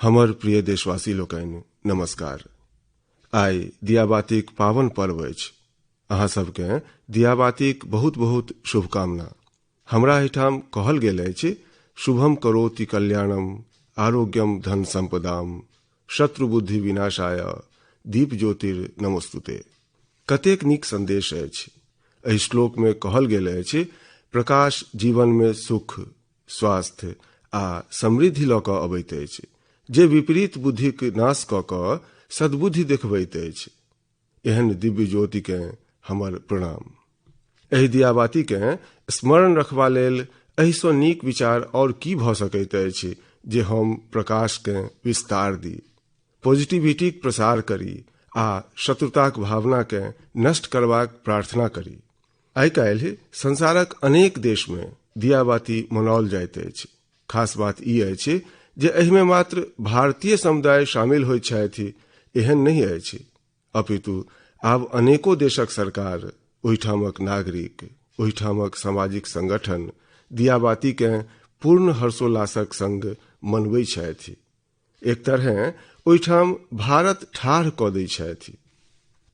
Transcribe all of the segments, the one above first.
हमर प्रिय देशवासी लोकनि, नमस्कार। आइ दियाबातीक पावन पर्व अछि। अहाँ सबकेँ दियाबातीक बहुत बहुत शुभकामना। हमरा एहिठाम कहल गेल अछि, शुभम करोति कल्याणम आरोग्यम धन संपदाम शत्रु बुद्धि विनाशाय दीप ज्योतिर नमोस्तुते। कतेक नीक संदेश अछि। एहि श्लोक में कहल गेल अछि, प्रकाश जीवन में सुख, स्वास्थ्य आ समृद्धि लऽ कऽ अबैत अछि, जे विपरीत बुद्धिक नाश कऽ कऽ सद्बुद्धि देखबैत अछि। एहन दिव्य ज्योतिकेँ हमर प्रणाम। एहि दियाबातीकेँ स्मरण रखबा लेल एहिसँ नीक विचार आओर की भऽ सकैत अछि जे हम प्रकाशकेँ विस्तार दी, पॉजिटिविटीक प्रसार करी आ शत्रुताक भावनाकेँ नष्ट करबाक प्रार्थना करी। आइ काल्हि संसारक अनेक देशमे दियाबाती मनाओल जाइत अछि। खास बात ई अछि जे एहिमे मात्र भारतीय समुदाय शामिल होइत छथि एहन नहि अछि, अपितु आब अनेको देशक सरकार, ओहिठामक नागरिक, ओहिठामक सामाजिक संगठन दियाबातीकेँ पूर्ण हर्षोल्लासक संग मनबै छथि। एक तरहें ओहिठाम भारत ठाढ़ कऽ दै छथि।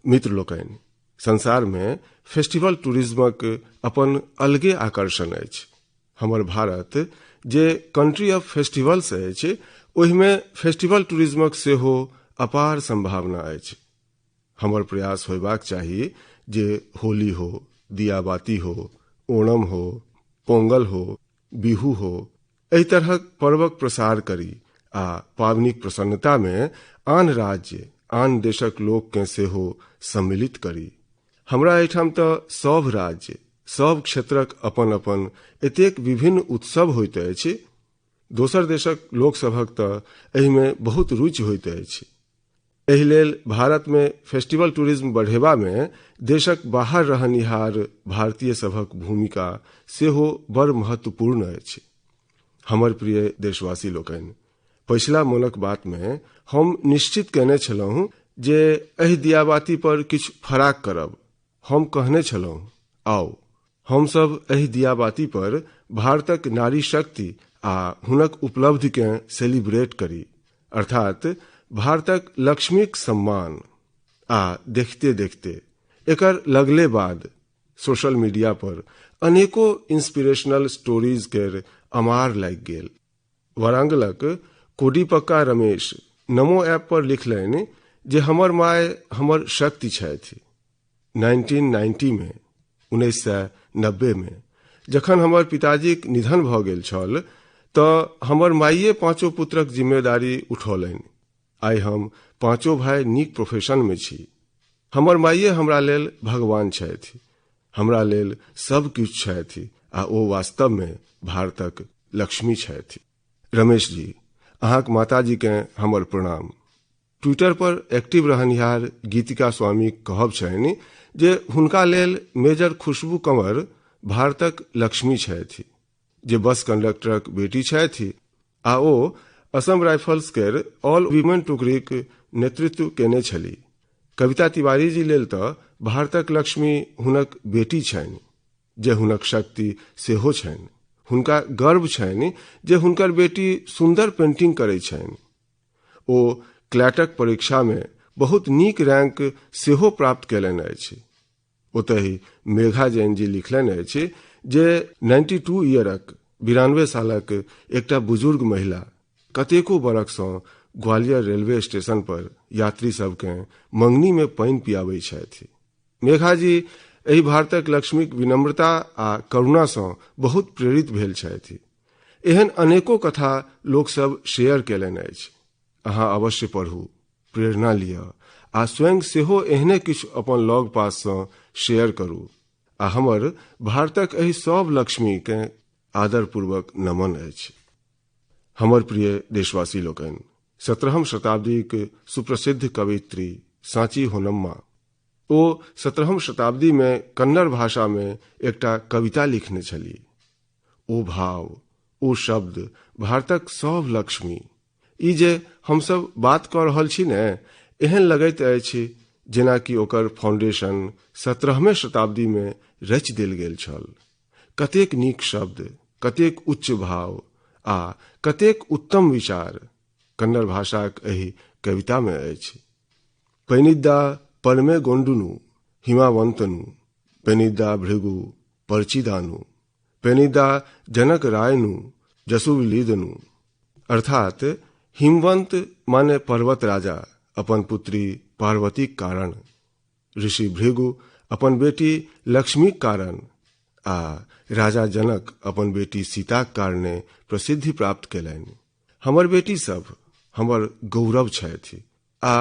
मित्र लोकनि, संसारमे फेस्टिवल टूरिज्मक अपन अलगे आकर्षण अछि। हमर भारत जे कंट्री ऑफ फेस्टिवल्स अछि, ओहिमे फेस्टिवल टूरिज्मक सेहो अपार संभावना अछि। हमर प्रयास होयबाक चाही जे होली हो, दियाबाती हो, ओणम हो, पोंगल हो, बिहू हो, एहि तरहक पर्वक प्रसार करी आ पाबनिक प्रसन्नता मे आन राज्य, आन देशक लोककेँ सेहो सम्मिलित करी। हमरा एहिठाम तऽ सभ राज्य, सभ क्षेत्रक अपन अपन एतेक विभिन्न उत्सव होइत अछि। दोसर देशक लोकसभक तऽ एहिमे बहुत रुचि होइत अछि। एहि लेल भारतमे फेस्टिवल टूरिज्म बढ़ेबामे देशक बाहर रहनिहार भारतीय सभक भूमिका सेहो बड़ महत्वपूर्ण अछि। हमर प्रिय देशवासी लोकनि, पछिला मोनक बातमे हम निश्चित कयने छलहुँ जे एहि दियाबाती पर किछु फराक करब। हम कहने छलहुँ, आउ हमसभ एहि दियाबाती पर भारतक नारी शक्ति आ हुनक उपलब्धिकेँ सेलिब्रेट करी, अर्थात भारतक लक्ष्मीक सम्मान। आ देखते देखते एकर लगले बाद सोशल मीडिया पर अनेको इंस्पिरेशनल स्टोरीज केर अमार लागि गेल। वारांगलक कोडीपक्का रमेश नमो ऐप पर लिखलनि जे हमर माय हमर शक्ति छथि। 1990 मे 1990 मे जखन हमर पिताजीक निधन भऽ गेल छल तऽ हमर माइये पाँचो पुत्रक जिम्मेदारी उठौलनि। आइ हम पाँचो भाय नीक प्रोफेशनमे छी। हमर माइये हमरा लेल भगवान छथि, हमरा लेल सब किछु छथि आ ओ वास्तवमे भारतक लक्ष्मी छथि। रमेश जी, अहाँक माताजीकेँ हमर प्रणाम। ट्विटर पर एक्टिव रहनिहार गीतिका स्वामीक कहब छनि जे हुनका लेल मेजर खुशबू कंवर भारतक लक्ष्मी छथि, जे बस कंडक्टरक बेटी छथि आ ओ असम राइफल्स केर ऑल वीमेन टुकड़ीक नेतृत्व केने छली। कविता तिवारी जी लेल तऽ भारतक लक्ष्मी हुनक बेटी छनि, जे हुनक शक्ति सेहो छनि। हुनका गर्व छनि जे हुनकर बेटी सुंदर पेंटिंग करै छनि। ओ क्लैटक परीक्षामे बहुत नीक रैंक सेहो प्राप्त कयलनि अछि। ओतहि मेघा जैन जी लिखलनि अछि जे 92 ईयरक 92 सालक एकटा बुजुर्ग महिला कतेको बरखसँ ग्वालियर रेलवे स्टेशन पर यात्री सबकेँ मंगनीमे पानि पियाबै छथि। मेघा जी एहि भारतक लक्ष्मीक विनम्रता आ करुणासँ बहुत प्रेरित भेल छथि। एहन अनेको कथा लोकसभ शेयर कयलनि अछि। अहाँ अवश्य पढ़ू, प्रेरणा लिअ आ स्वयं सेहो एहने किछु अपन लग पाससँ शेयर करू आ हमर भारतक एहि सभ लक्ष्मीकेँ आदरपूर्वक नमन अछि। हमर प्रिय देशवासी लोकनि, 17हम शताब्दीक सुप्रसिद्ध कवयित्री सांची होनम्मा, ओ 17हम शताब्दीमे कन्नड़ भाषामे एकटा कविता लिखने छली। ओ भाव, ओ शब्द भारतक सभ लक्ष्मी, ई जे हमसभ बात कऽ रहल छी ने, एहन लगैत अछि जेनाकि ओकर फाउंडेशन 17वे शताब्दीमे रचि देल गेल छल। कतेक नीक शब्द, कतेक उच्च भाव आ कतेक उत्तम विचार। कन्नड़ भाषाक एहि कवितामे अछि। पैनिद्दा परमे गोंडुनु हिमावंतनु, पेनिद्दा भृगु परचिदानु, पेनिद्दा जनक रायनु जसुविलीदनु। अर्थात हिमवंत माने पर्वत राजा अपन पुत्री पार्वतीक कारण, ऋषि भृगु अपन बेटी लक्ष्मीक कारण आ राजा जनक अपन बेटी सीताक कारणे प्रसिद्धि प्राप्त कयलनि। हमर बेटी सभ हमर गौरव छथि आ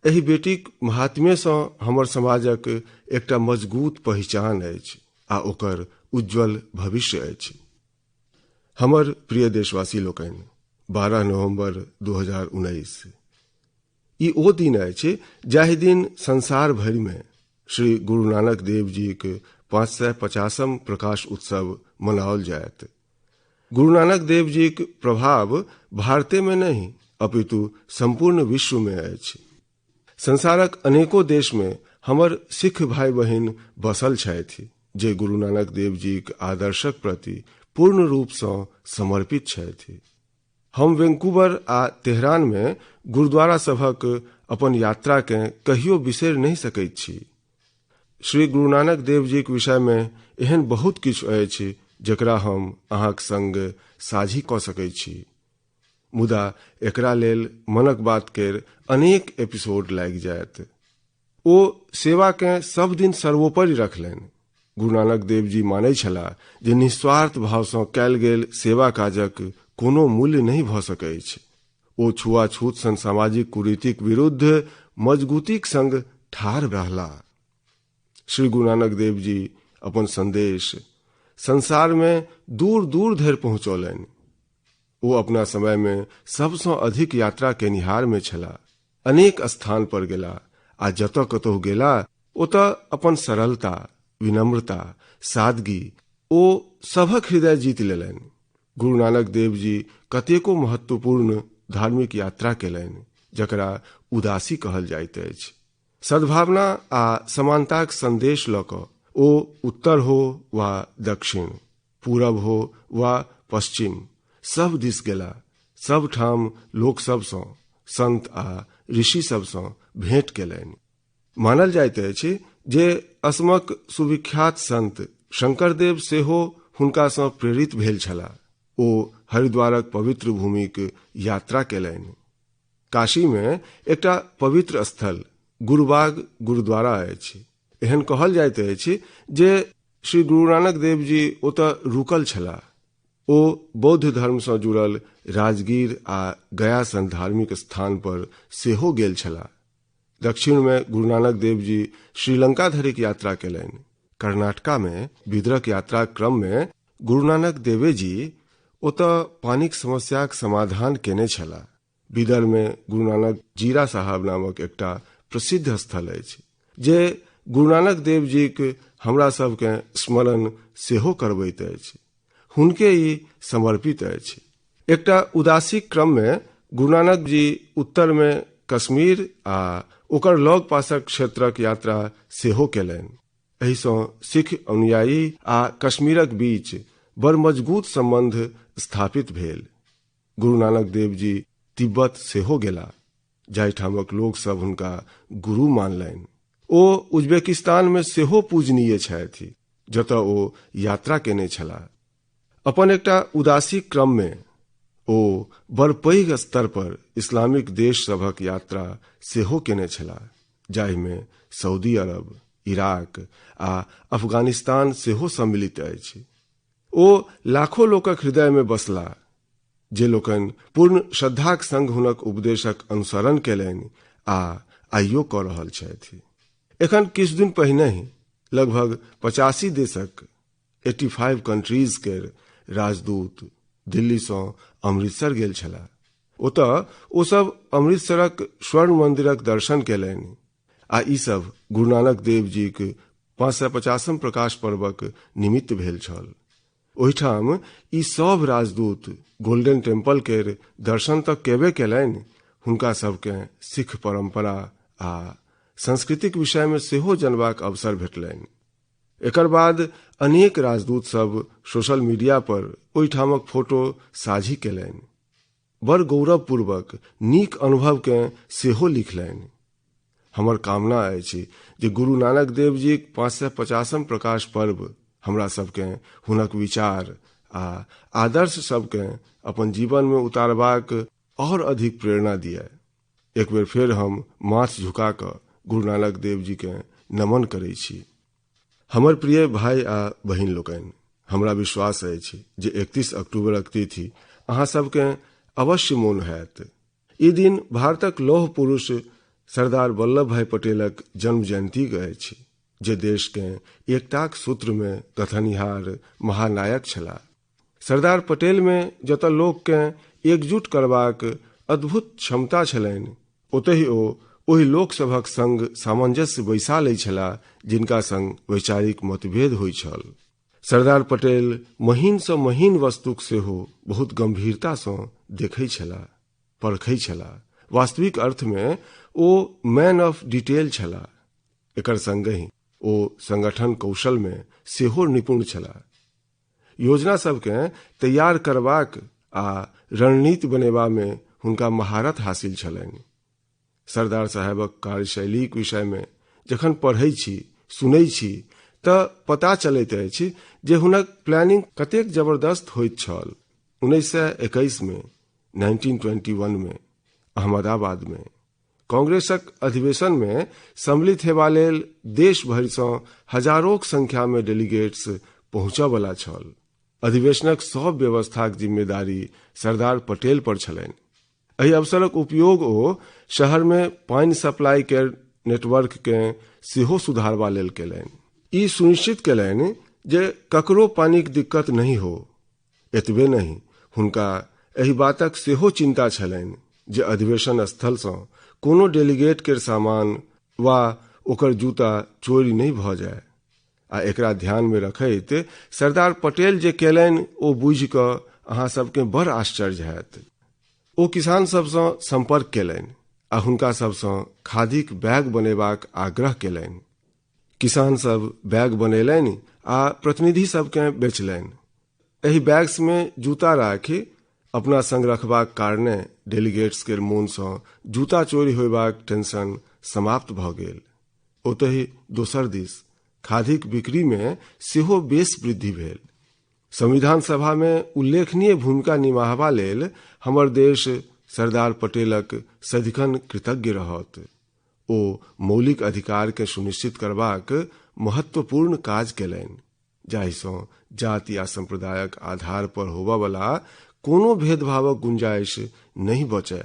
एहि बेटीक महात्म्यसँ हमर समाजक एकटा मजगूत पहिचान अछि आ ओकर उज्ज्वल भविष्य अछि। हमर प्रिय देशवासी लोकनि, 12 नवंबर 2019 ई ओ दिन अछि जाहि दिन संसार भरिमे श्री गुरु नानक देव जीक 550म प्रकाश उत्सव मनाओल जायत। गुरु नानक देव जीक प्रभाव भारतेमे नहि अपितु सम्पूर्ण विश्वमे अछि। संसारक अनेको देशमे हमर सिख भाई बहिन बसल छथि जे गुरु नानक देव जीक आदर्शक प्रति पूर्ण रूपसँ समर्पित छथि। हम वैंकूवर आ तेहरानमे गुरुद्वारा सभक अपन यात्राकेँ कहियो बिसरि नहि सकैत छी। श्री गुरु नानक देव जीक विषयमे एहन बहुत किछु अछि जकरा हम अहाँक संग साझी कऽ सकैत छी, मुदा एकरा लेल मनक बात केर अनेक एपिसोड लागि जायत। ओ सेवाकेँ सब दिन सर्वोपरि रखलनि। गुरु नानक देव जी मानै छलाह जे निस्वार्थ भावसँ कयल गेल सेवा काजक कोनो मूल्य नहि भऽ सकैछ। ओ छुआछूत सन सामाजिक कुरीतिक विरुद्ध मजगूतीक संग ठाढ़ रहलाह। श्री गुरु नानक देव जी अपन संदेश संसारमे दूर दूर धरि पहुँचौलनि। ओ अपना समयमे सबसँ अधिक यात्रा केनिहारमे छलाह। अनेक स्थान पर गेला आ जतऽ कतहु गेला ओतऽ अपन सरलता, विनम्रता, सादगी ओ सभक हृदय जीत लेलनि। गुरु नानक देव जी कतेको महत्वपूर्ण धार्मिक यात्रा केलनि जकरा उदासी कहल जाइत अछि। सद्भावना आ समानताक संदेश लऽ कऽ ओ उत्तर हो वा दक्षिण, पूरब हो वा पश्चिम, सब दिस गेला। सब ठाम लोक सबसँ, संत आ ऋषि सबसँ भेंट केलनि। मानल जाइत अछि जे असमक सुविख्यात संत शंकरदेव सेहो हुनकासँ प्रेरित भेल छलाह। ओ हरिद्वारक पवित्र भूमिक यात्रा केलनि। काशीमे एकटा पवित्र स्थल गुरुबाग गुरुद्वारा अछि। एहन कहल जाइत अछि जे श्री गुरु नानक देव जी ओतऽ रुकल छलाह। ओ बौद्ध धर्मसँ जुड़ल राजगीर आ गया सन धार्मिक स्थान पर सेहो गेल छलाह। दक्षिणमे गुरु नानक देव जी श्रीलंका धरिक यात्रा केलनि। कर्नाटकामे बिदरक यात्राक क्रममे गुरु नानक देवे जी ओतऽ पानिक समस्याक समाधान केने छलाह। बिदरमे गुरु नानक जीरा साहब नामक एकटा प्रसिद्ध स्थल अछि जे गुरु नानक देव जीक हमरा सबके स्मरण सेहो करबैत अछि। हुनके ई समर्पित अछि। एकटा उदासीक क्रममे गुरु नानक जी उत्तरमे कश्मीर आ ओकर लग पासक क्षेत्रक यात्रा सेहो केलनि। एहिसँ सिख अनुयायी आ कश्मीरक बीच बड़ मजगूत सम्बन्ध स्थापित भेल। गुरु नानक देव जी तिब्बत सेहो गेला, जाहिठामक लोक सब हुनका गुरु मानलनि। ओ उज्बेकिस्तानमे सेहो पूजनीय छथि, जतऽ ओ यात्रा केने छलाह। अपन एकटा उदासी क्रममे ओ बड़ पैघ स्तर पर इस्लामिक देश सभक यात्रा सेहो केने छलाह, जाहिमे सऊदी अरब, इराक आ अफगानिस्तान सेहो सम्मिलित अछि। ओ लाखों लोकक हृदयमे बसला जे लोकनि पूर्ण श्रद्धाक संग हुनक उपदेशक अनुसरण केलनि आ आइयो कऽ रहल छथि। एखन किछु दिन पहिने ही लगभग 85 देशक 85 कंट्रीज केर राजदूत दिल्लीसँ अमृतसर गेल छलाह। ओतऽ ओ सब अमृतसरक स्वर्ण मंदिरक दर्शन केलनि आ ई सब गुरु नानक देव जीक 550म प्रकाश पर्वक निमित्त भेल छल। ओहिठाम ई सब राजदूत गोल्डन टेम्पल केर दर्शन तऽ केबे केलनि, हुनका सबके सिख परंपरा आ संस्कृतिक विषयमे सेहो जनबाक अवसर भेटलनि। एकर बाद अनेक राजदूत सब सोशल मीडिया पर ओहिठामक फोटो साझी केलनि। बड़ गौरवपूर्वक नीक अनुभवकेँ सेहो लिखलनि। हमर कामना अछि जे गुरु नानक देव जीक 550म प्रकाश पर्व हमरा सबकेँ हुनक विचार आ आदर्श सबकेँ अपन जीवनमे उतारबाक और अधिक प्रेरणा दिए। एक बेर फेर हम माथ झुका कऽ गुरु नानक देव जीकेँ नमन करै छी। हमर प्रिय भाई आ बहिन लोकनि, हमरा विश्वास अछि जे 31 अक्टूबरक तिथि अहाँ सबकेँ अवश्य मोन होयत। ई दिन भारतक लौह पुरुष सरदार वल्लभ भाई पटेलक जन्म जयंतीक अछि, जे देशकेँ एकताक सूत्रमे कथनिहार महानायक छलाह। सरदार पटेलमे जतऽ लोककेँ एकजुट करबाक अद्भुत क्षमता छलनि, ओतहि ओ ओहि लोकसभक संग सामंजस्य बैसा लै छलाह जिनका संग वैचारिक मतभेद होइत छल। सरदार पटेल महीनसँ महीन वस्तुक सेहो बहुत गंभीरतासँ देखै छलाह, परखै छलाह। वास्तविक अर्थमे ओ मैन ऑफ डिटेल छलाह। एकर संगहि ओ संगठन कौशलमे सेहो निपुण छलाह। योजना सबकेँ तैयार करबाक आ रणनीति बनेबामे हुनका महारत हासिल छलनि। सरदार साहेबक कार्यशैलीक विषयमे जखन पढ़ै छी, सुनै छी तऽ पता चलैत अछि जे हुनक प्लानिंग कतेक जबरदस्त होइत छल। 1921 मे 1921 मे अहमदाबाद मे कांग्रेसक अधिवेशन मे सम्मिलित हेबा लेल देश भरिसँ हजारोक संख्या मे डेलीगेट्स पहुँचऽ बला छल। अधिवेशनक सब व्यवस्थाक जिम्मेदारी सरदार पटेल पर छलनि। एहि अवसरक उपयोग ओ शहरमे पानि सप्लाई केर नेटवर्ककेँ सेहो सुधारबा लेल केलनि। ई सुनिश्चित केलनि जे ककरो पानिक दिक्कत नहि हो। एतबे नहि, हुनका एहि बातक सेहो चिंता छलनि जे अधिवेशन स्थलसँ कोनो डेलीगेट केर सामान वा ओकर जूता चोरी नहि भऽ जाय। आ एकरा ध्यानमे रखैत सरदार पटेल जे केलनि ओ बुझि कऽ अहाँ सबकेँ बड़ आश्चर्य हैत। ओ किसान सबसँ संपर्क केलनि आ हुनका सबसँ खादीक बैग बनेबाक आग्रह केलनि। किसान सब बैग बनेलनि आ प्रतिनिधि सबकेँ बेचलनि। एहि बैग्समे जूता राखि अपना संग रखबाक कारणे डेलीगेट्स केर मोनसँ जूता चोरी होयबाक टेंशन समाप्त भऽ गेल। ओतहि दोसर दिस खादीक बिक्रीमे सेहो बेस वृद्धि भेल। संविधान सभामे उल्लेखनीय भूमिका निमाहबा लेल हमर देश सरदार पटेलक सदिखन कृतज्ञ रहत। ओ मौलिक अधिकारकेँ सुनिश्चित करबाक महत्वपूर्ण काज केलनि, जाहिसँ जाति आ सम्प्रदायक आधार पर होबयवला कोनो भेदभावक गुंजाइश नहि बचय।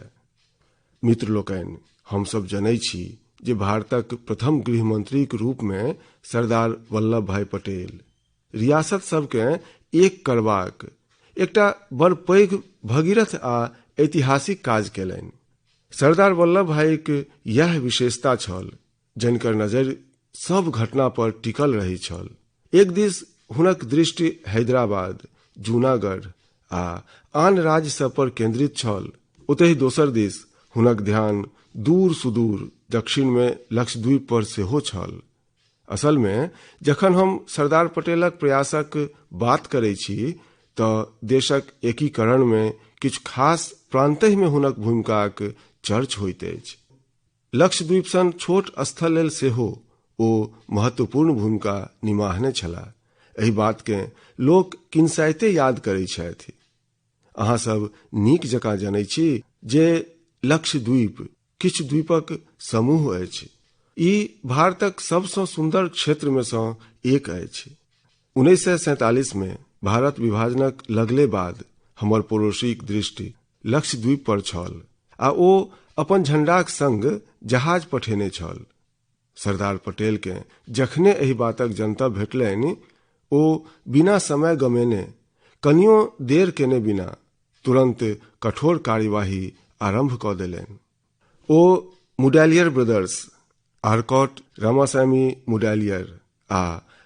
मित्र लोकनि, हमसब जनै छी जे भारतक प्रथम गृहमंत्रीक रूपमे सरदार वल्लभ भाई पटेल रियासत सबकेँ एक करबाक एकटा बड़ पैघ भगीरथ आ ऐतिहासिक काज केलनि। सरदार वल्लभ भाईक यैह विशेषता छल जनिकर नजरि सब घटना पर टिकल रहै छल। एक दिस हुनक दृष्टि हैदराबाद, जूनागढ़ आ आन राज्य सब पर केंद्रित छल, ओतहि दोसर दिस हुनक ध्यान दूर सुदूर दक्षिण मे लक्षद्वीप पर सेहो छल। असल मे जखन हम सरदार पटेलक प्रयासक बात करै छी तऽ देशक एकीकरण मे किछु खास प्रांतहि मे हुनक भूमिकाक चर्च होइत अछि। लक्षद्वीप सन छोट स्थल लेल सेहो ओ महत्वपूर्ण भूमिका निमाहने छलाह। एहि बातकेँ लोक किनसाइते याद करै छथि। अहाँ सब नीक जकाँ जनै छी जे लक्षद्वीप किछु द्वीपक समूह अछि। ई भारतक सबसँ सुन्दर क्षेत्रमे सँ एक अछि। 1947 मे भारत विभाजनक लगले बाद हमर पड़ोसीक दृष्टि लक्षद्वीप पर छल आ ओ अपन झंडाक संग जहाज पठेने छल। सरदार पटेलकेँ जखने एहि बातक जनतब भेटलनि, ओ बिना समय गमेने, कनियो देर केने बिना तुरंत कठोर कार्यवाही आरंभ कऽ देलनि। ओ मुडालियर ब्रदर्स, आर्कॉट रामास्वामी मुडालियर आ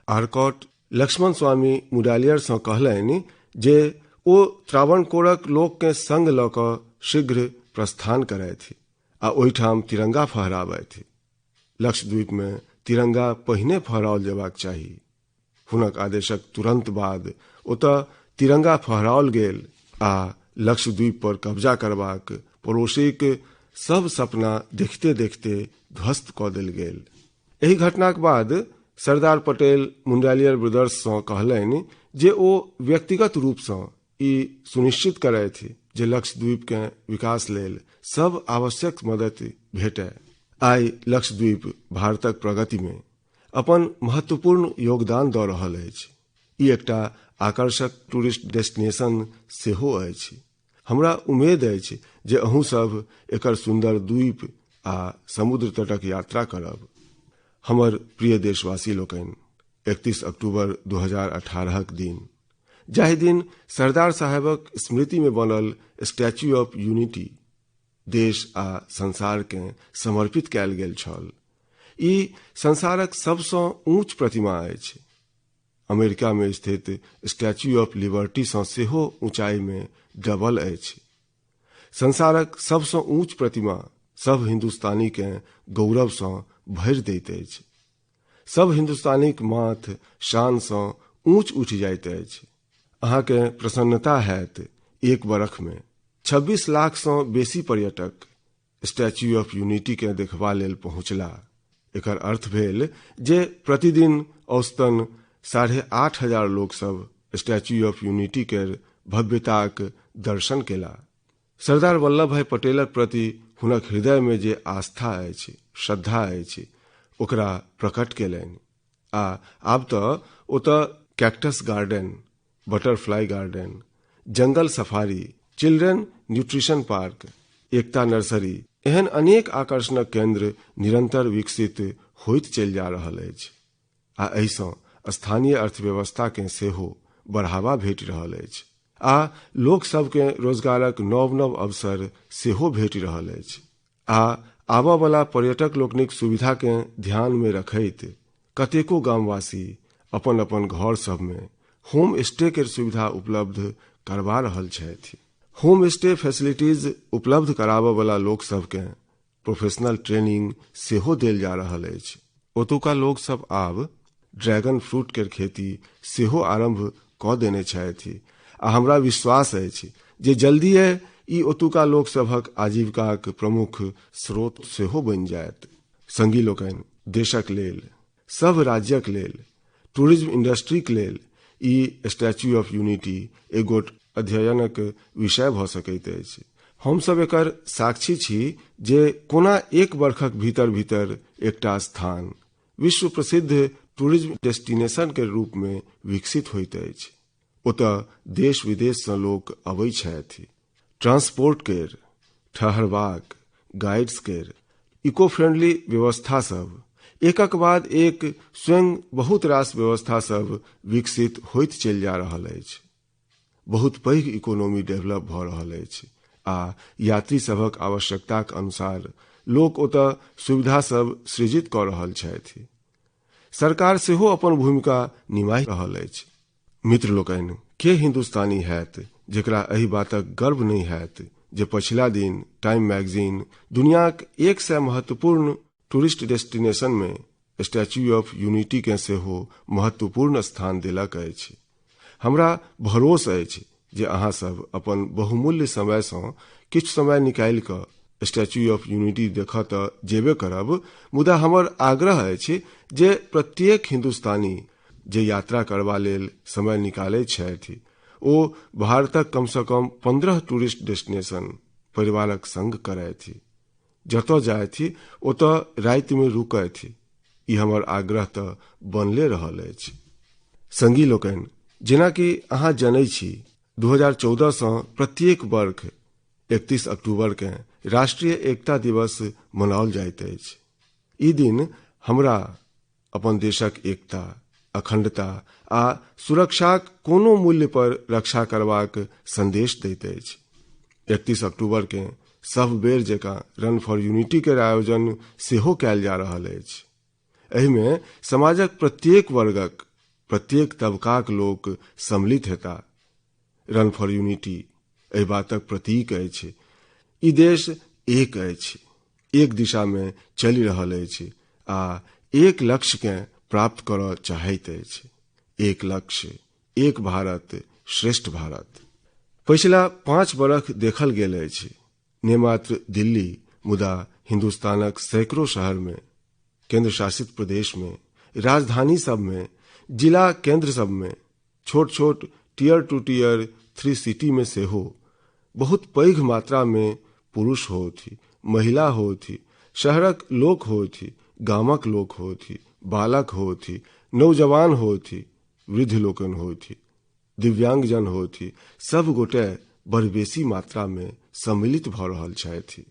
आर्कॉट लक्ष्मण स्वामी मुडालियरसँ कहलनि जे ओ त्रावणकोरक लोककेँ संग लऽ कऽ शीघ्र प्रस्थान करथि आ ओहिठाम तिरंगा फहराबथि। लक्षद्वीपमे तिरंगा पहिने फहराओल जेबाक चाही। हुनक आदेशक तुरंत बाद ओतऽ तिरंगा फहराओल गेल आ लक्षद्वीप पर कब्जा करबाक पड़ोसीक सब सपना देखते देखते ध्वस्त कऽ देल गेल। एहि घटनाक बाद सरदार पटेल मुंडालियर ब्रदर्ससँ कहलनि जे ओ व्यक्तिगत रूपसँ ई सुनिश्चित करथि जे लक्षद्वीपकेँ विकास लेल सब आवश्यक मदति भेटय। आइ लक्षद्वीप भारतक प्रगतिमे अपन महत्वपूर्ण योगदान दऽ रहल अछि। ई एकटा आकर्षक टूरिस्ट डेस्टिनेशन सेहो अछि। हमरा उम्मीद अछि जे अहूँ सब एकर सुन्दर द्वीप आ समुद्र तटक यात्रा करब। हमर प्रिय देशवासी लोकनि, 31 अक्टूबर 2018 दिन, जाहि दिन सरदार साहेबक स्मृतिमे बनल स्टैच्यू ऑफ यूनिटी देश आ संसारकेँ समर्पित कयल गेल छल, ई संसारक सबसँ ऊँच प्रतिमा अछि। अमेरिकामे स्थित स्टैच्यू ऑफ लिबर्टीसँ सेहो ऊँचाईमे डबल अछि। संसारक सबसँ ऊँच प्रतिमा सब हिन्दुस्तानीकेँ गौरवसँ भरि दैत अछि। सब हिन्दुस्तानीक माथ शानसँ ऊँच उठि जाइत अछि। अहाँकेँ प्रसन्नता हैत, एक बरखमे 26 लाखसँ बेसी पर्यटक स्टैच्यू ऑफ यूनिटीकेँ देखबा लेल पहुँचला। एकर अर्थ भेल जे प्रतिदिन औसतन 8,500 लोकसभ स्टैच्यू ऑफ यूनिटी केर भव्यताक दर्शन केला। सरदार वल्लभ भाई पटेलक प्रति हुनक हृदयमे जे आस्था अछि, श्रद्धा अछि, ओकरा प्रकट केलनि। आ आब तऽ ओतऽ cactus garden, butterfly garden, जंगल safari, children nutrition park, Ekta nursery एहन अनेक आकर्षणक केंद्र निरंतर विकसित होइत चलि जा रहल अछि आ एहिसँ स्थानीय अर्थव्यवस्थाकेँ सेहो बढ़ावा भेटि रहल अछि आ लोक सबकेँ रोजगारक नव नव अवसर सेहो भेटि रहल अछि। आ आबयवला पर्यटक लोकनिक सुविधाकेँ ध्यानमे रखैत कतेको गामवासी अपन अपन घर सबमे होम स्टे केर सुविधा उपलब्ध करबा रहल छथि। होम स्टे फैसिलिटीज उपलब्ध कराबयवला लोक सबकेँ प्रोफेशनल ट्रेनिंग सेहो देल जा रहल अछि। ओतुका लोक सब आब ड्रैगन फ्रूट केर खेती सेहो आरंभ कऽ देने छथि आ हमरा विश्वास अछि जे जल्दिए ई ओतुका लोक सभक आजीविकाक प्रमुख स्रोत सेहो बनि जायत। संगी लोकनि, देशक लेल, सभ राज्यक लेल, टूरिज्म इंडस्ट्रीक लेल ई स्टैच्यू ऑफ यूनिटी एगोट अध्ययनक विषय भऽ सकैत अछि। हमसब एकर साक्षी छी जे कोना एक बरखक भीतर भीतर एकटा स्थान विश्व प्रसिद्ध टूरिज्म डेस्टिनेशन के रूप में विकसित होइत अछि। ओतऽ देश विदेशसँ लोक अबै छथि। ट्रांसपोर्ट केर, ठहरबाक, गाइड्स केर, इको फ्रेंडली व्यवस्था सब एकक बाद एक स्वयं बहुत रास व्यवस्था सब विकसित होइत चलि जा रहल अछि। बहुत पैघ इकोनॉमी डेवलप भऽ रहल अछि आ यात्री सभक आवश्यकताक अनुसार लोक ओतऽ सुविधा सब सृजित कऽ रहल छथि। सरकार सेहो अपन भूमिका निमाहि रहल अछि। मित्र लोकनि, के हिन्दुस्तानी हैत जेकरा एहि बातक गर्व नहि हैत जे पछिला दिन टाइम मैगजीन दुनियाक 100 महत्वपूर्ण टूरिस्ट डेस्टिनेशन में स्टैच्यू ऑफ यूनिटी के सेहो महत्वपूर्ण स्थान देलक अछि। हमरा भरोस अछि जे अहाँ सब अपन बहुमूल्य समय सँ किछु समय निकालि कऽ स्टैच्यू ऑफ यूनिटी देखऽ तऽ जेबे करब, मुदा हमर आग्रह अछि जे प्रत्येक हिन्दुस्तानी जे यात्रा करबा लेल समय निकालैत छथि ओ भारतक कमसँ कम 15 टूरिस्ट डेस्टिनेशन परिवारक संग करथि। जतऽ जाथि ओतऽ रातिमे रुकथि। ई हमर आग्रह तऽ बनले रहल अछि। संगी लोकनि, जेनाकि अहाँ जनै छी, 2014 सँ प्रत्येक वर्ष 31 अक्टूबर के राष्ट्रीय एकता दिवस मनाओल जाइत अछि। ई दिन हमरा अपन देशक एकता, अखंडता आ सुरक्षाक कोनो मूल्य पर रक्षा करबाक संदेश दैत अछि। 31 अक्टूबर के सब बेर जकाँ रन फॉर यूनिटी के आयोजन सेहो कयल जा रहल अछि। एहिमे समाजक प्रत्येक वर्गक, प्रत्येक तबकाक लोक सम्मिलित हेता। रन फॉर यूनिटी एहि बातक प्रतीक अछि। ई देश एक अछि, एक दिशा में चलि रहल अछि आ एक लक्ष्य के प्राप्त करऽ चाहैत अछि। एक लक्ष्य, एक भारत, श्रेष्ठ भारत। पछिला 5 बरख देखल गेल अछि, ने मात्र दिल्ली मुदा हिंदुस्तानक सैकड़ों शहर में, केंद्र शासित प्रदेश में, राजधानी सब में, जिला केंद्र सब में, छोट छोट टियर 2 टियर 3 सिटी में सेहो बहुत पैघ मात्रा में पुरुष होथि, महिला होथि, शहरक लोक होथि, गामक लोक होथि, बालक होथि, नौजवान होथि, वृद्ध लोकनि होथि, दिव्यांगजन होथि, सब गोटे बड़ बेसी मात्रा में सम्मिलित भऽ रहल छथि।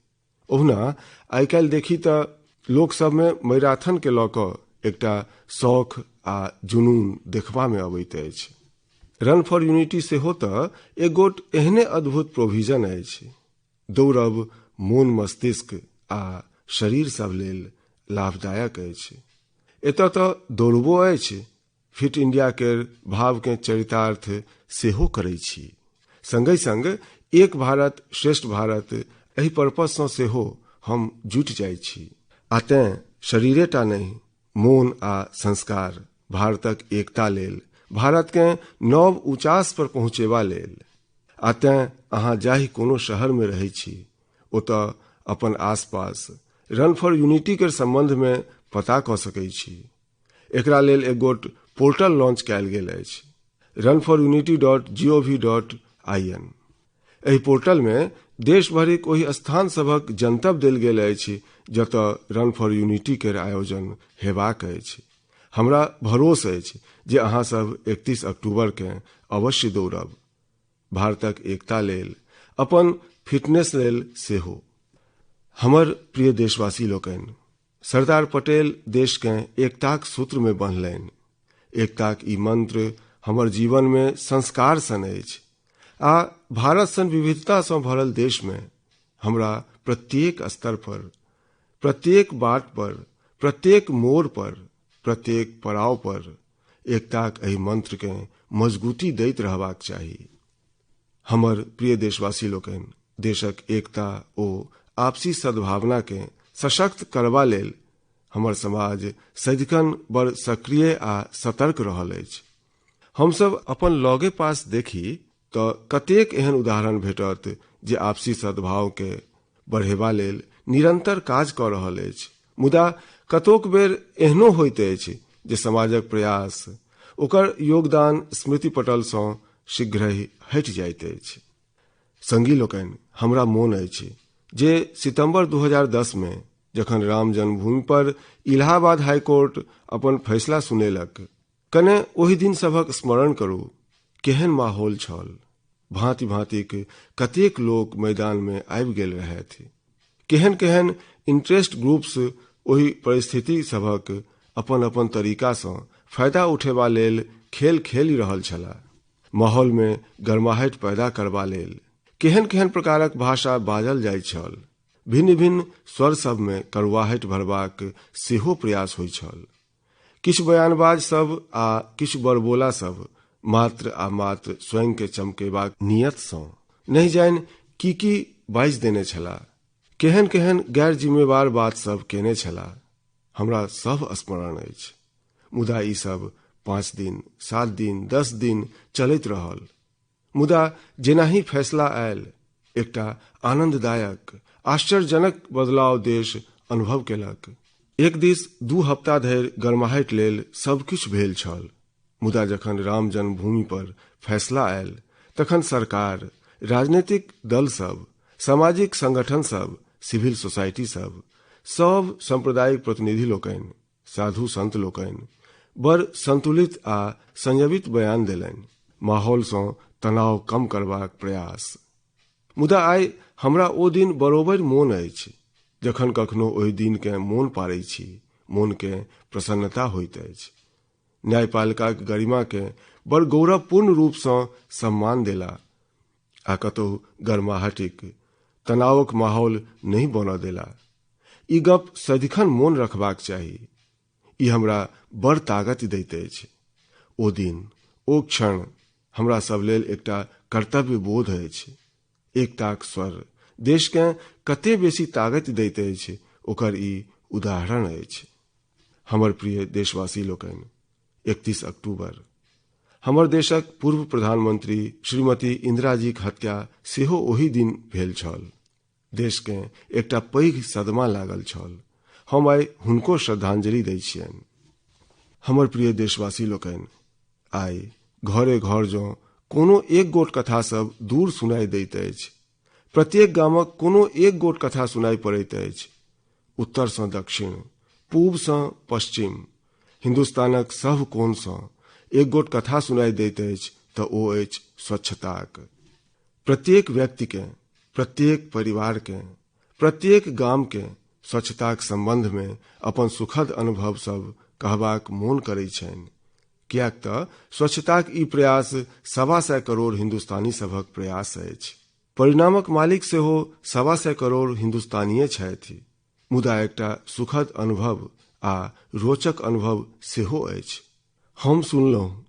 ओहुना आइ काल्हि देखी तऽ लोक सबमे मैराथन के लऽ कऽ एकटा शौख आ जुनून देखबा में अबैत अछि। रन फॉर यूनिटी सेहो तऽ एक गोट एहने अद्भुत प्रोविजन अछि। दौड़ब मोन, मस्तिष्क आ शरीर सब लेल लाभदायक अछि। एतऽ तऽ दौड़बो अछि, फिट इंडिया केर भाव के चरितार्थ सेहो करै छी। संगहि संग एक भारत श्रेष्ठ भारत एहि पर्पस सँ सेहो हम जुटि जाइ छी। आ तें शरीरेटा नहि, मोन आ संस्कार भारतक एकता लेल, भारत के नव ऊंचास पर पहुंचेबा लेल। आ तें अहाँ जाहि कोनो शहर में रहै छी ओतऽ अपन आसपास रन फॉर यूनिटी के संबंध में पता कऽ सकै छी। एकरा लेल एक गोट पोर्टल लॉन्च कयल गेल अछि, runforunity.gov.in। एहि पोर्टल में देश भरिक ओहि स्थान सभक जनतब देल गेल अछि जतऽ रन फॉर यूनिटी के आयोजन हेबाक अछि। हमरा भरोस अछि जे अहाँ सब 31 अक्टूबर के अवश्य दौड़ब, भारतक एकता लेल, अपन फिटनेस लेल सेहो। हमर प्रिय देशवासी लोकनि, सरदार पटेल देश के एकताक सूत्र में बन्हलनि। एकताक ई मंत्र हमर जीवन में संस्कार सन अछि आ भारत सन विविधता सँ भरल देश में हमरा प्रत्येक स्तर पर, प्रत्येक बाट पर, प्रत्येक मोड़ पर, प्रत्येक पड़ाव पर एकताक एहि मंत्र के मजबूती दैत रहबाक चाही। हमर प्रिय देशवासी लोकनि, देशक एकता ओ आपसी सद्भावना के सशक्त करबा लेल हमर समाज सदिखन बड़ सक्रिय आ सतर्क रहल अछि। हमसब अपन लगे पास देखी तऽ कतेक एहन उदाहरण भेटत जे आपसी सद्भाव के बढ़ेबा लेल निरंतर काज कऽ रहल अछि। मुदा कतोक बेर एहनो होइत अछि जे समाजक प्रयास, ओकर योगदान स्मृति पटल सँ शीघ्रहि हटि जाइत अछि। संगी लोकनि, हमरा मोन अछि जे सितंबर 2010 में जखन राम जन्मभूमि पर इलाहाबाद हाईकोर्ट अपन फैसला सुनेलक, कने ओहि दिन सभक स्मरण करू। केहन माहौल छल, भांति भांतिक कतेक लोक मैदान में आबि गेल रहथि, केहन केहन इंटरेस्ट ग्रुप्स ओहि परिस्थिति सभक अपन अपन तरीका सँ फायदा उठेबा लेल खेल खेलि रहल छलाह। माहौल में गर्माहट पैदा करबा लेल केहन केहन प्रकारक भाषा बाजल जाइत छल। भिन्न भिन्न स्वर सब में कड़ुआहटि भरबाक सेहो प्रयास होइत छल। किछु बयानबाज सब आ किछु बड़बोला सब मात्र आ मात्र स्वयं के चमकेबाक नियत सँ नहि जानि की की बाजि देने छलाह, केहन केहन गैर जिम्मेवार बात सब केने छलाह, हमरा सब स्मरण अछि। मुदा ई सब 5 दिन, 7 दिन, 10 दिन चलैत रहल। मुदा जेनाही फैसला आयल, एकटा आनंददायक, आश्चर्यजनक बदलाव देश अनुभव केलक। एक दिस 2 हफ्ता धरि गर्माहटि लेल सब किछु भेल छल, मुदा जखन राम जन्मभूमि पर फैसला आयल तखन सरकार, राजनीतिक दल सब, सामाजिक संगठन सब, सिविल सोसाइटी सब, सब सांप्रदायिक प्रतिनिधि लोकनि, साधु संत लोकनि बड़ संतुलित आ संयमित बयान देलनि, माहौल सँ तनाव कम करबाक प्रयास। मुदा आइ हमरा ओ दिन बरोबरि मोन अछि। जखन कखनो ओहि दिन के मोन पाड़ै छी, मोन के प्रसन्नता होइत अछि। न्यायपालिकाक गरिमा के बड़ गौरवपूर्ण रूप सँ सम्मान देला आ कतहु गर्माहटिक तनावक माहौल नहि बनऽ देला। ई गप सदिखन मोन रखबाक चाही। ई हमरा बड़ ताकत दैत अछि। ओ दिन, ओ क्षण हमरा सब लेल एकटा कर्तव्य बोध अछि। एकताक स्वर देश के कते बेसी ताकत दैत अछि, ओकर ई उदाहरण अछि। हमर प्रिय देशवासी लोकनि, 31 अक्टूबर हमर देशक पूर्व प्रधानमंत्री श्रीमती इंदिराजीक हत्या सेहो ओही दिन भेल छल। देशकेँ एकटा पैघ सदमा लागल छल। हम आइ हुनको श्रद्धांजलि दै छियनि। हमर प्रिय देशवासी लोकनि, आइ घरे घर जँ कोनो एक गोट कथा सब दूर सुनाई दैत अछि, प्रत्येक गामक कोनो एक गोट कथा सुनाई पड़ैत अछि। उत्तरसँ दक्षिण, पूबसँ पश्चिम, हिन्दुस्तानक सभ कोणसँ एक गोट कथा सुनाई दैत अछि तऽ ओ अछि स्वच्छताक। प्रत्येक व्यक्तिकेँ, प्रत्येक परिवारकेँ, प्रत्येक गामकेँ स्वच्छताक सम्बन्धमे अपन सुखद अनुभव सब कहबाक मोन करै छनि, किएक तऽ स्वच्छताक ई प्रयास 125 करोड़ हिन्दुस्तानी सभक प्रयास अछि। परिणामक मालिक सेहो 125 करोड़ हिन्दुस्तानीये छथि। मुदा एकटा सुखद अनुभव आ रोचक अनुभव सेहो अछि। हम सुनलहुँ,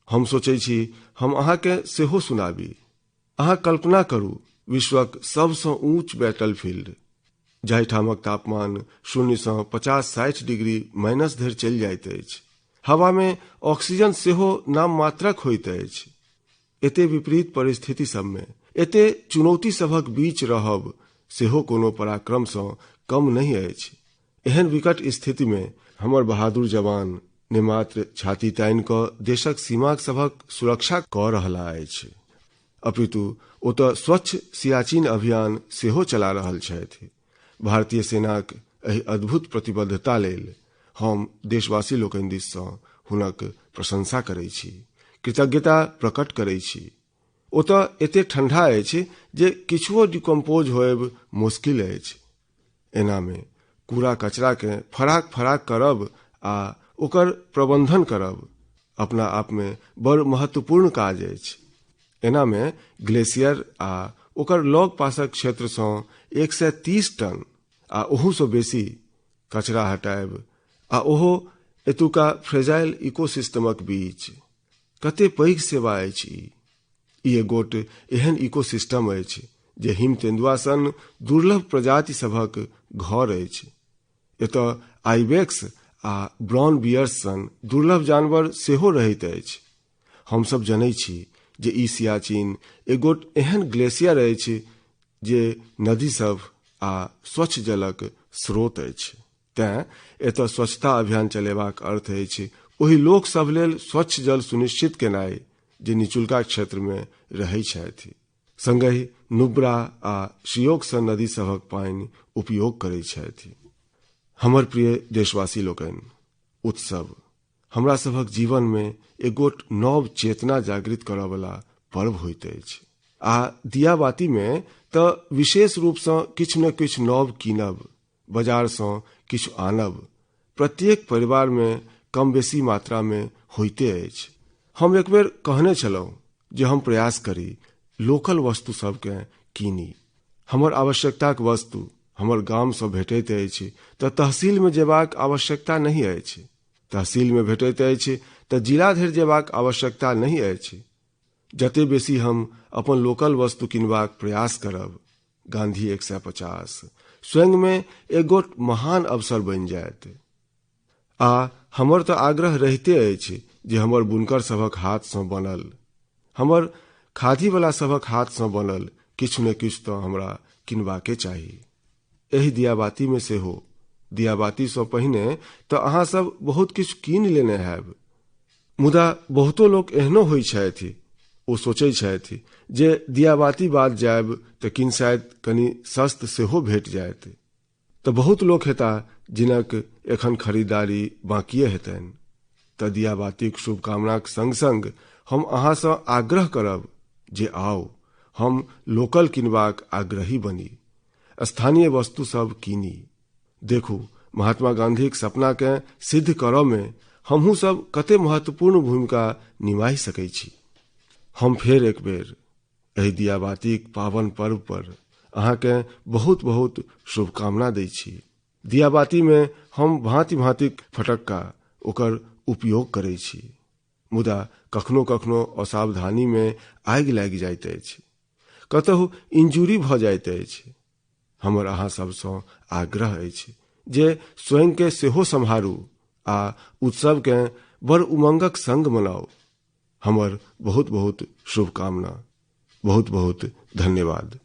हम सोचै छी हम अहाँके सेहो सुनाबी। अहाँ कल्पना करू विश्वक सबसँ ऊँच बैटलफील्ड, जाहिठामक तापमान 0 सँ 50-60 डिग्री माइनस धरि चलि जाइत अछि, हवामे ऑक्सीजन सेहो नाममात्रक होइत अछि। एते विपरीत परिस्थिति सबमे, एते चुनौती सभक बीच रहब सेहो कोनो पराक्रमसँ कम नहि अछि। एहन विकट स्थितिमे हमर बहादुर जवान ने मात्र छाती तानि कऽ देशक सीमा सभक सुरक्षा कऽ रहला अछि, अपितु ओतऽ स्वच्छ सियाचिन अभियान सेहो चला रहल छथि। भारतीय सेनाक एहि अद्भुत प्रतिबद्धता लेल हम देशवासी लोकनि दिससँ हुनक प्रशंसा करै छी, कृतज्ञता प्रकट करै छी। ओतऽ एते ठंडा अछि जे किछुओ डिकम्पोज होयब मुश्किल अछि। एनामे कूड़ा कचराकेँ फराक फराक करब आ ओकर प्रबंधन करब अपना आपमे बड़ महत्वपूर्ण काज अछि। एनामे ग्लेशियर आ ओकर लग पासक क्षेत्रसँ 130 टन आ ओहूसँ बेसी कचरा हटायब, आ ओहो एतुका फ्रेजाइल इकोसिस्टमक बीच, कते पैघ सेवा अछि ई। ई एगोट एहन इकोसिस्टम अछि जे हिम तेंदुआ सन दुर्लभ प्रजाति सभक घर अछि। एतऽ आइबेक्स आ ब्राउन बियर्स सन दुर्लभ जानवर सेहो रहैत अछि। हमसब जनै छी जे ई सियाचिन एगोट एहन ग्लेशियर अछि जे नदी सब आ स्वच्छ जलक स्रोत अछि। तेँ एतऽ स्वच्छता अभियान चलेबाक अर्थ अछि ओहि लोक सब लेल स्वच्छ जल सुनिश्चित केनाइ जे निचुलका क्षेत्रमे रहै छथि, संगहि नुब्रा आ शियोक सन नदी सभक पानि उपयोग करै छथि। हमर प्रिय देशवासी लोकनि, उत्सव हमरा सभक जीवनमे एगोट नव चेतना जागृत करऽवला पर्व होइत अछि आ दियाबातीमे तऽ विशेष रूपसँ किछु ने किछु नव कीनब, बाजारसँ किछु आनब प्रत्येक परिवारमे कम बेसी मात्रामे होइते अछि। हम एक बेर कहने छलहुँ जे हम प्रयास करी लोकल वस्तु सबकेँ कीनी। हमर आवश्यकताक वस्तु हमर गामसँ भेटैत अछि तऽ तहसीलमे जेबाक आवश्यकता नहि अछि, तहसीलमे भेटैत अछि तऽ जिला धरि जेबाक आवश्यकता नहि अछि। जते बेसी हम अपन लोकल वस्तु किनबाक प्रयास करब, गांधी 150 स्वयंमे एगोट महान अवसर बनि जायत। आ हमर तऽ आग्रह रहिते अछि जे हमर बुनकर सभक हाथसँ बनल, हमर खादीवला सभक हाथसँ बनल किछु ने किछु तऽ हमरा किनबाके चाही। एहि दियाबातीमे सेहो, दियाबातीसँ पहिने तऽ अहाँ सब बहुत किछु कीन लेने हैब, मुदा बहुतो लोक एहनो होइ छथि, ओ सोचै छथि जे दियाबाती बाद जायब तऽ किनसाइत कनि सस्त सेहो भेट जायत। तऽ बहुत लोक हेता जिनक एखन खरीदारी बाकिए हेतनि। तऽ दियाबातीक शुभकामनाक संग संग हम अहाँसँ आग्रह करब जे आउ हम लोकल किनबाक आग्रही बनी, स्थानीय वस्तु सब कीनी। देखू, महात्मा गांधीक सपनाकेँ सिद्ध करऽमे हमहूँ सब कते महत्वपूर्ण भूमिका निमाहि सकै छी। हम फेर एक बेर एहि दियाबातीक पावन पर्व पर अहाँकेँ बहुत बहुत शुभकामना दै छी। दियाबातीमे हम भांति भांतिक फटक्का ओकर उपयोग करै छी, मुदा कखनो कखनो असावधानीमे आगि लागि जाइत अछि, कतहु इंजुरी भऽ जाइत अछि। हमर अहाँ सबसँ आग्रह अछि जे स्वयंके सेहो सम्हारू आ उत्सवकेँ बड़ उमंगक संग मनाउ। हमर बहुत बहुत शुभकामना, बहुत बहुत धन्यवाद।